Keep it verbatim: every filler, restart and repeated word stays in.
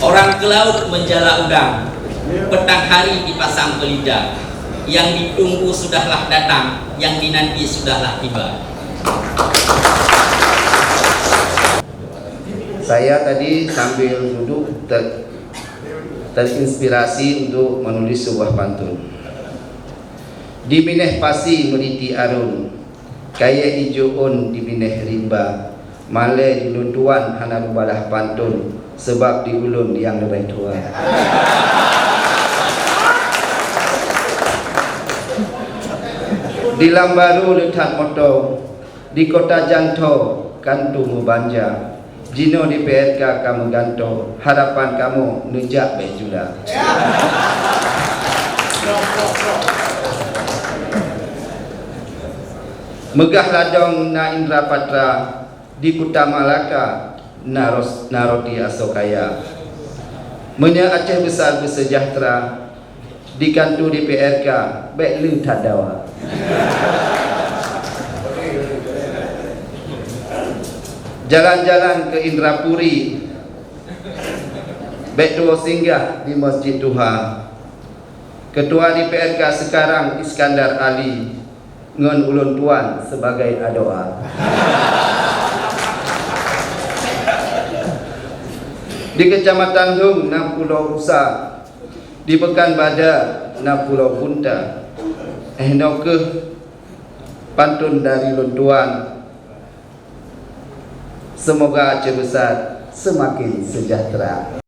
Orang ke laut menjala udang, petang hari dipasang pelida. Yang ditunggu sudahlah datang, yang dinanti sudahlah tiba. Saya tadi sambil duduk ter-, terinspirasi untuk menulis sebuah pantun. Di binéh pasi meuriti arôn, kayée ijo ôn di binéh rimba, malée di lôn tuan hana lubalah pantôn, sabab di ulôn nyang leubeh tuha. Di Lambaru le that moto, di kota Jangtho kantu meubanja. Jinoe di P R K ka meugantoe, harapan kamoe neujak bék jula. Meugah ladong na Indra Patra, di Kuta Malaka na ros-, na roti asoe kaya. Meunyoe Aceh Besar beuseujahteura, di kantu D P R K bék le that dawa. Jalan-jalan ke Indrapuri, bék tuwoe singgah di Masjid Tuha. Ketua D P R K sekarang Iskandar Ali ngon ulôn tuan sebagai adoa. Di Kecamatan Lhong na Pulo Rusa, di Pekanbadak na Pulo Bunta. Eh, noe kheueh pantôn dari lôn tuan. Seumoga Aceh Besar seumaken seujahteura.